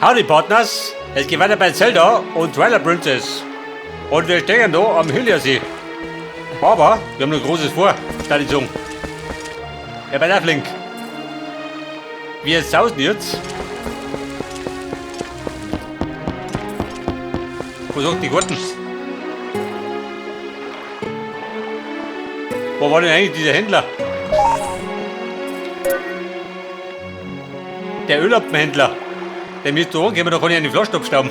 Howdy Partners, es geht weiter bei Zelda und Twilight Princess. Und wir stehen da am Hylia-See. Aber wir haben noch Großes vor, statt ich sagen. Ja, bei der Link. Wir sausen jetzt. Wo sagt die Gurten? Wo war denn eigentlich dieser Händler? Der Öllampenhändler. Der müsste da ankommen, da kann ich eine Flasche abstauben.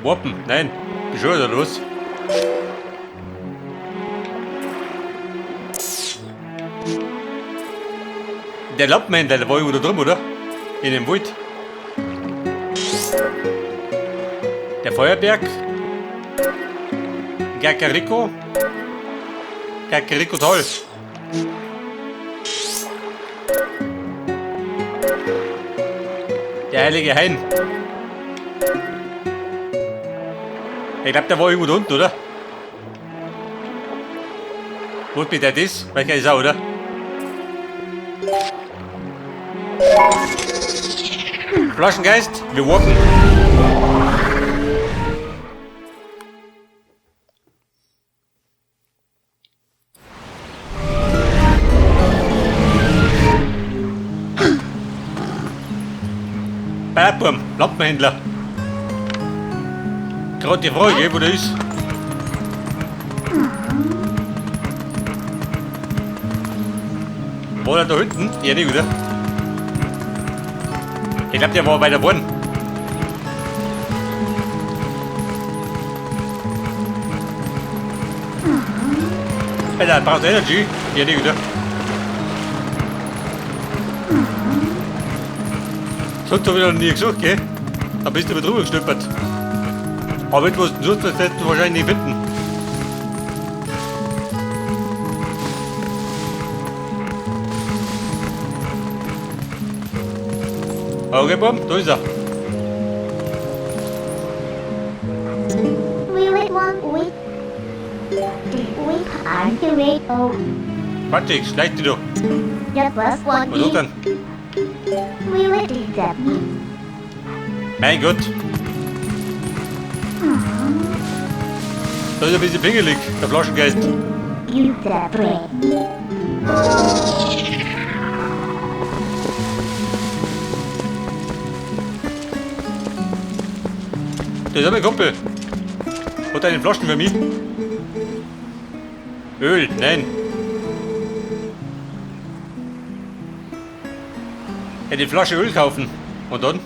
Warpen, nein. Bist schon wieder los. Der Lampenhändler, der war irgendwo da drüben, oder? In dem Wald. Der Feuerberg. Kakariko. Kakariko toll. Der heilige Hain. Ich glaube, der war irgendwo da unten, oder? Wo bitte das? Weiß keine Sau, oder? Flaschengeist, wir warten. Bam, Lampenhändler. Gerade die Frage, wo der ist. War der da hinten? Ja, nicht, oder? Ich glaube, der war weiter vorn. Alter, brauchst du Energy? Ja, nicht, oder? Sonst hab ich noch nie gesucht, gell? Da bist du mit drüber gestolpert. Aber wenn du was suchst, das wirst du wahrscheinlich nicht finden. Okay, bumm, da ist er. Warte, ich schleich dich doch. Was tut denn? Mein Gott. Da ist ein bisschen pingelig, der Flaschengeist. Das ist mein Kumpel. Hat eine Flaschen für mich? Öl, nein. Ja, die Flasche Öl kaufen. Und dann?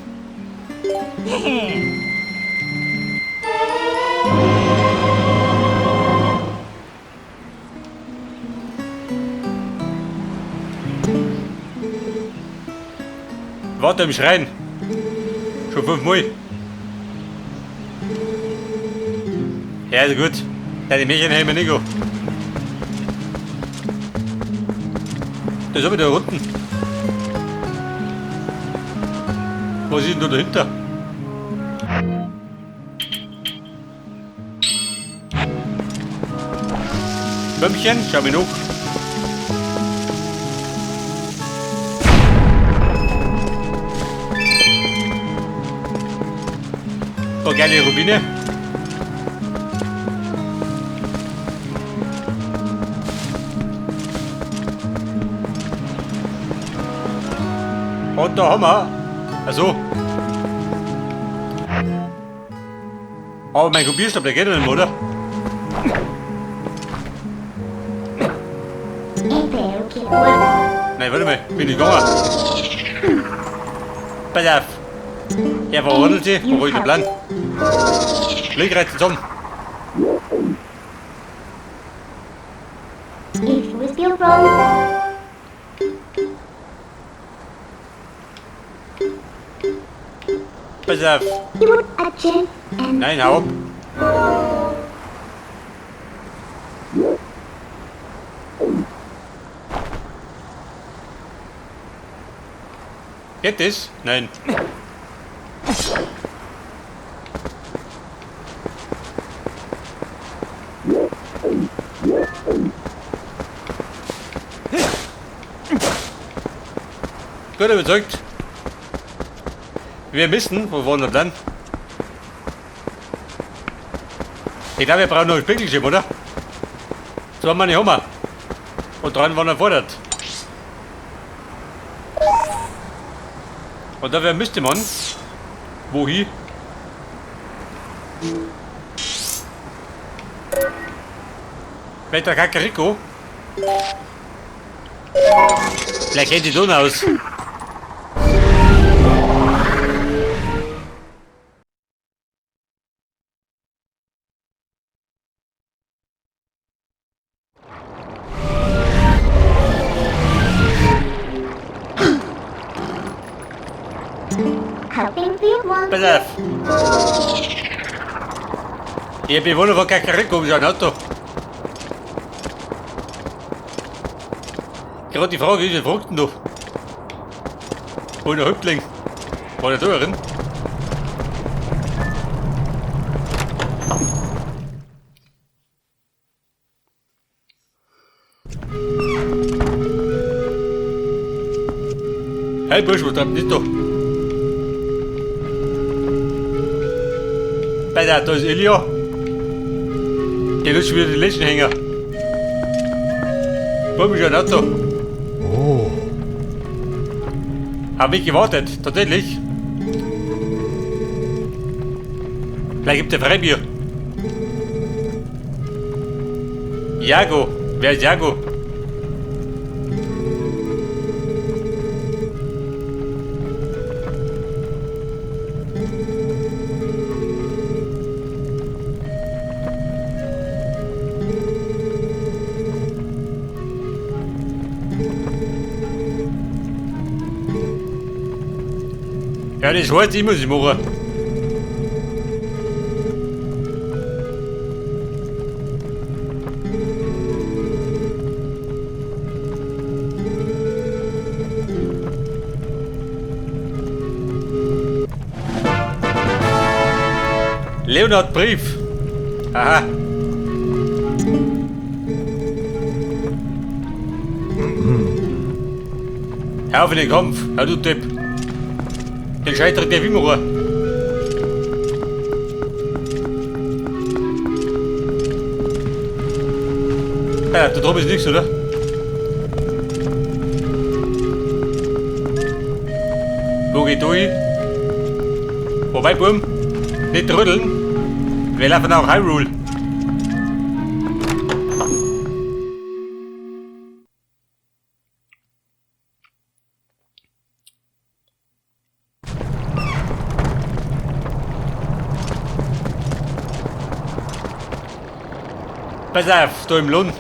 Warte im Schrein. Schon 5-mal. Ja, ist gut. Deine Mädchen haben wir nicht. Da ist auch wieder unten. Was ist denn da dahinter? Bömmchen, schau mich nach. Da geile Rubine. Und da haben wir. Also. Aber mein Kopierstab, der geht ja nicht mehr, oder? Nein, warte mal, bin ich gegangen. Pass auf. Er verwandelt sich, wo ist der Plan? Link reißt zusammen. Pass auf. Nein, hau ab. Geht das? Nein. Gut überzeugt. Wir müssen, wo wollen wir dann? Ich glaube, wir brauchen noch einen Spiegelschirm, oder? So haben wir nicht Hummer. Und dran waren erfordert. Und da müsste man. Wohin? Mit der Kakariko. Vielleicht kennt die Donau aus. Pass auf. Ich Bewohner von Kakariko, ist ein Auto. Gerade die Frage ist, wer fragt denn da? Wo der Häuptling? War der da drin? Hey Bursch, was treibt denn das da? Pass auf, da ist Ilja. Der lutscht wieder den letzten Hänger. Bumm, ist ein Auto. Oh. Hab ich gewartet, tatsächlich. Vielleicht gibt er Freibier. Jago. Wer ist Jago? Ja, das heißt, ich muss es machen. Leonhard Brief. Aha. Hör auf in den Kampf, hör du Depp. Den scheitert der Wimmerer. Ja, da drüben ist nichts, oder? Wo geht da hin? Wobei, Burm, nicht rütteln. Wir laufen auch Hyrule. Pass auf, da im Lohn.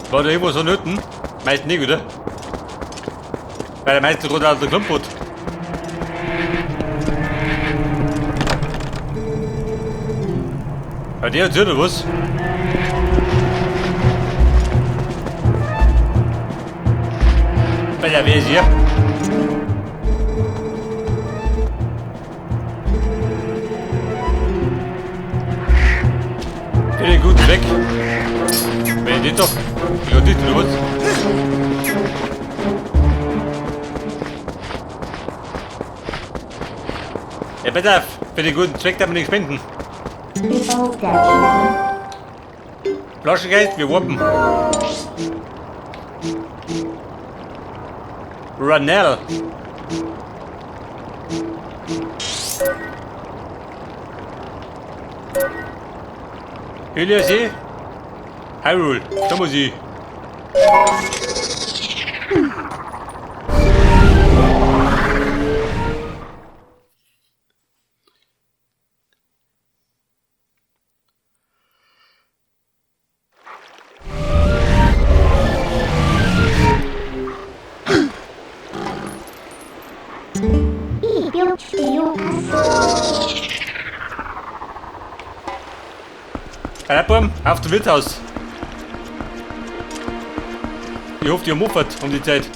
War da irgendwo so Nöten? Meist nicht, oder? Weil der meiste gerade aus der Klumput. Aber der hat oder was? Bei der wer ist hier? Für den guten Zweck. Wer ist das doch? Ja, das oder was? Ja, pass auf, für den guten Zweck darf man nicht spenden. Flaschengeist, wir warpen. Ranell. Heliosee. Hyrule, da muss ich. Burm, auf zum Wirtshaus. Ich hoffe, die haben Muffert um die Zeit.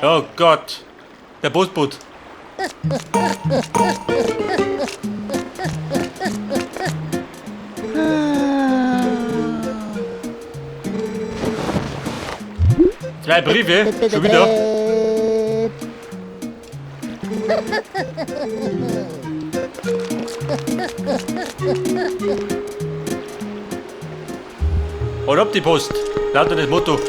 Oh Gott, der Postboot. Zwei Briefe, schon wieder. Und ab die Post, lautet das Motto.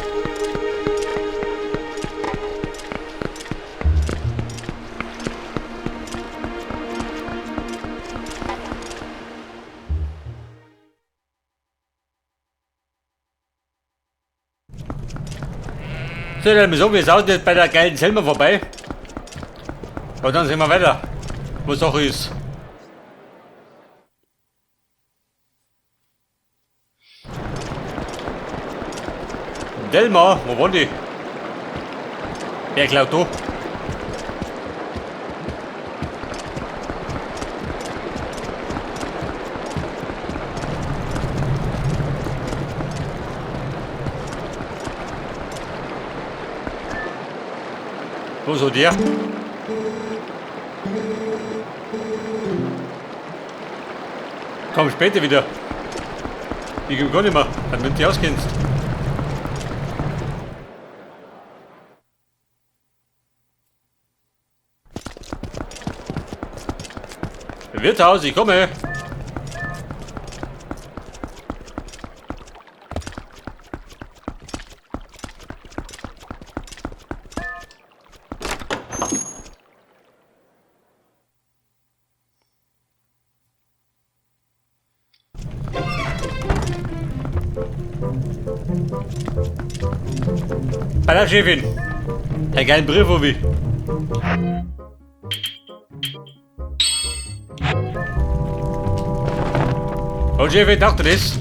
So, dann so, wir sausen jetzt bei der geilen Selma vorbei. Und dann sehen wir weiter, was Sache ist. Delma, wo waren die? Wer klaut da? Wo ist der? Komm später wieder. Ich komm gar nicht mehr, dann wenn du dich auskennst. Wirtshaus, ich komme. Bei der Chefin. Einen geilen Brief hab ich. Und Chefin, dachte das?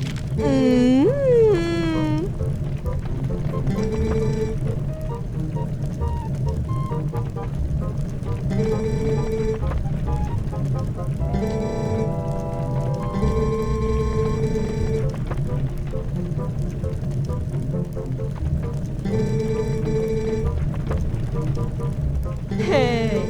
Hey.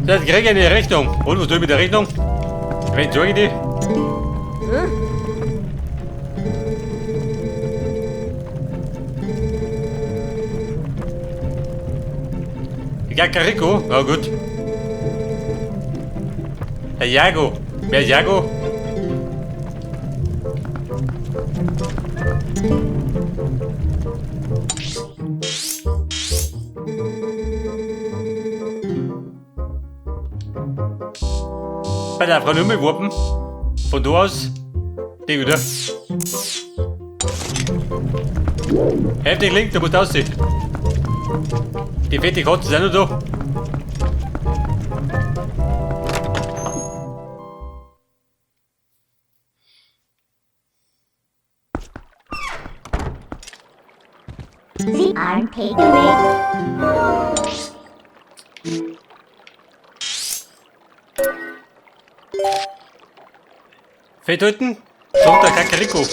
Das krieg ich eine Rechnung. Und was tue ich mit der Rechnung? Wen zeige ich die? Kakariko? Na gut. Der Jago. Wer ist Jago? Bei der Frau Nummelwurpen. Von da aus. Die wieder. Heftig link, du musst aussehen. Die fette Katze ist auch noch da. Sie aren't takeaway. Fett halten? Kommt der Kakariko.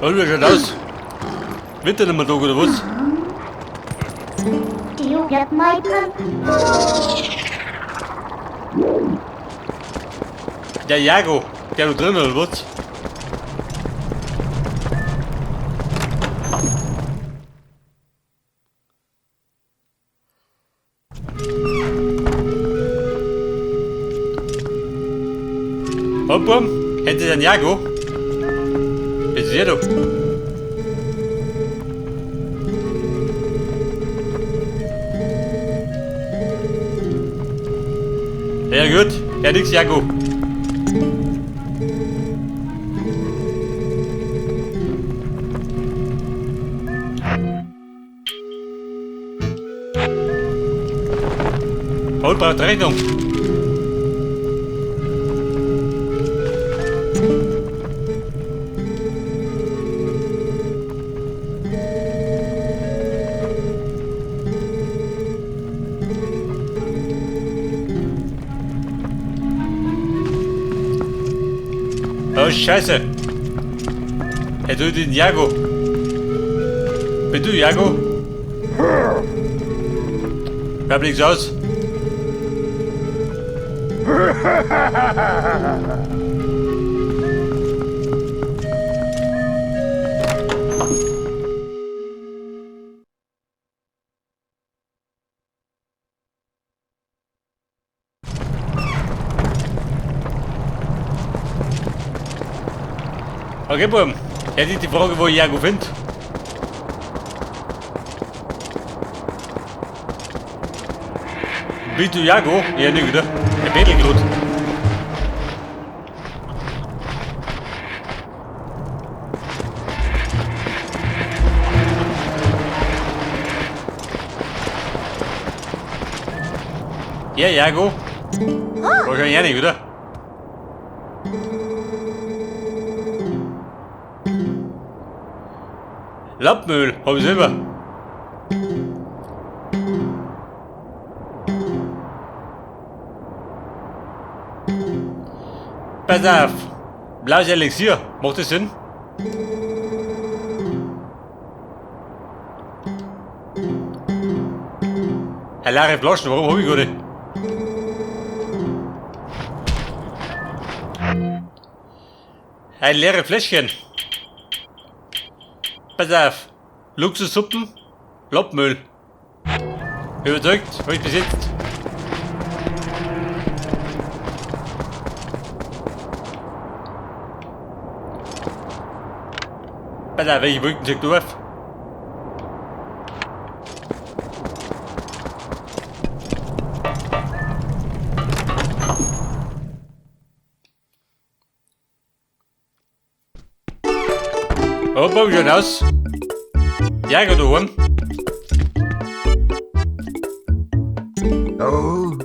Und wie schaut aus? Winter nicht mehr da, oder was? Do you get my pun? Der Jago, der da drin, oder was? Und bumm, hätte den Jago? Ist der doch. Ja gut, ja nix Jago. Paul braucht Rechnung. Oh, Scheiße. Hey, du den Jago. Bin du Jago? Bleib nichts aus. Okay, Buben. Jetzt ist die Frage, wo ich Jago finde. Bist du Jago? Ja, nicht, oder? Der Bettelgrut. Ja, Jago. Wahrscheinlich auch nicht, oder? Lappmüll, hab ich selber. Pass auf. Blaues Elixier. Macht das Sinn? Eine leere Flaschen, warum hab ich gar nicht? Ein leere Fläschchen. Pass auf. Luxussuppen, Lappmüll. Überzeugt, hab ich bis jetzt. Pass auf, welche Wolken zeigt du auf? Oh, schon aus. Jago daheim. Oh.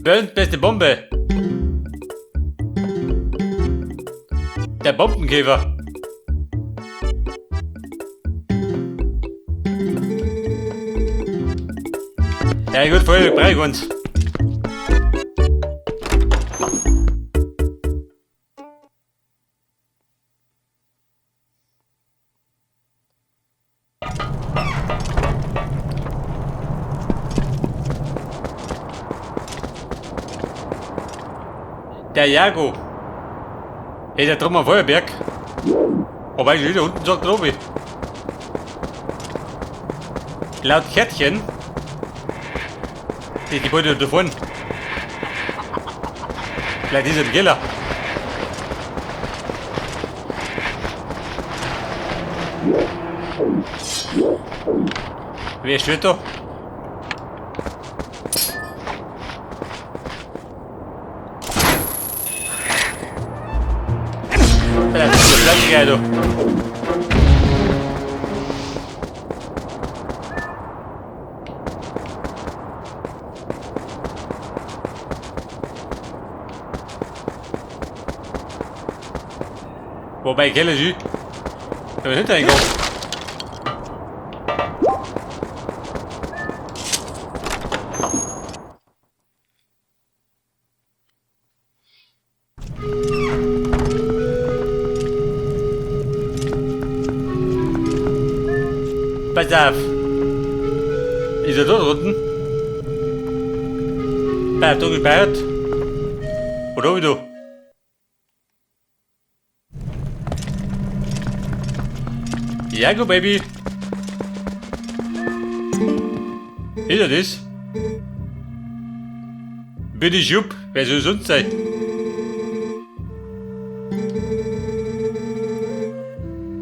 Bernd, beste Bombe. Der Bombenkäfer. Ja gut, voll brauch uns. Der Jago. Hey, der drum am Feuerberg. Wobei, wieder unten sagt Robi. Laut Kärtchen. Die Gebäude da vorne. Vielleicht ist er im Keller. Wer steht da? Geil, du. Wobei, Keller ist. Ich bin Hintereingang. Pass auf. Ist er dort unten? Bei da gespeichert. Oder wie du? Ja, go Baby. Ist er das? Bin ich Jupp? Wer soll sonst sein?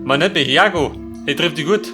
Man nennt mich Jago. Der trifft dich gut.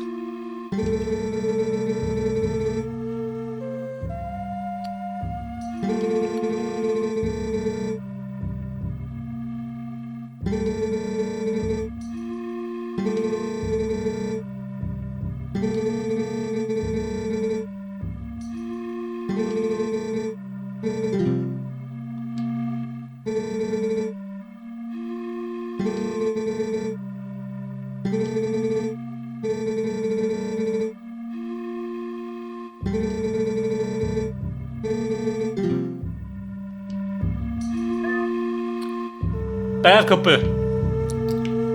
Bei Kumpel.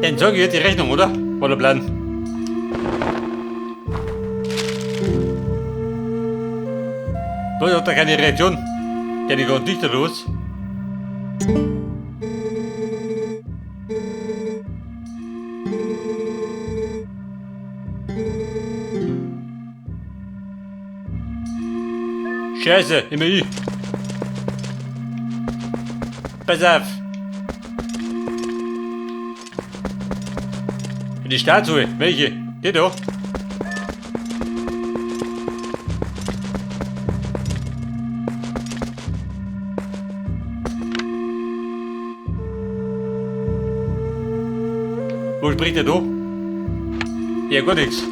Dann zeige ich die Rechnung, oder? War der Plan. Da hat er keine Reaktion. Der die ganz dichter los. Scheiße, immer ich. Pass auf. Die Statue, welche? Die da. Wo spricht der da? Ja, gar nichts.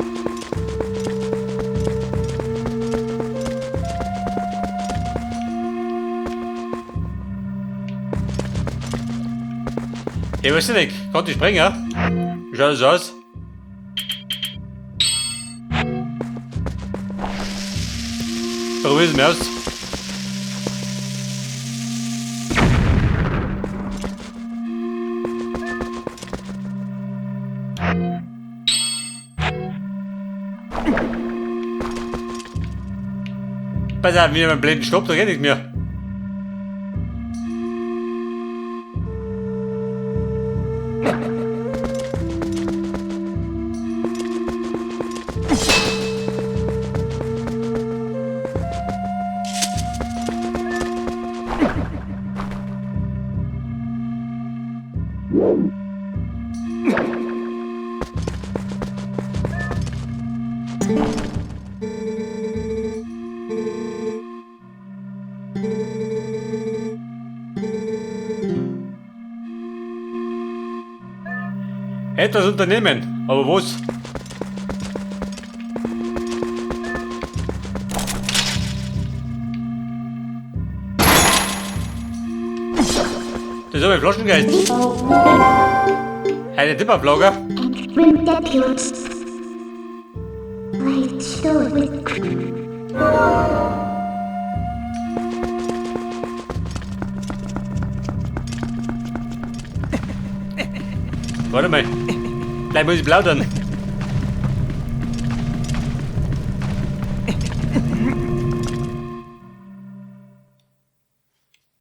Ich weiß nicht, kann ich springen? Wie schaut das aus? Probier's mir aus. Pass auf, mir beim blinden Stopp, da geht nichts mehr. Etwas unternehmen, aber was? Das ist aber ein Flaschengeist. Eine Tipperflagge. Warte mal. Gleich muss ich plaudern.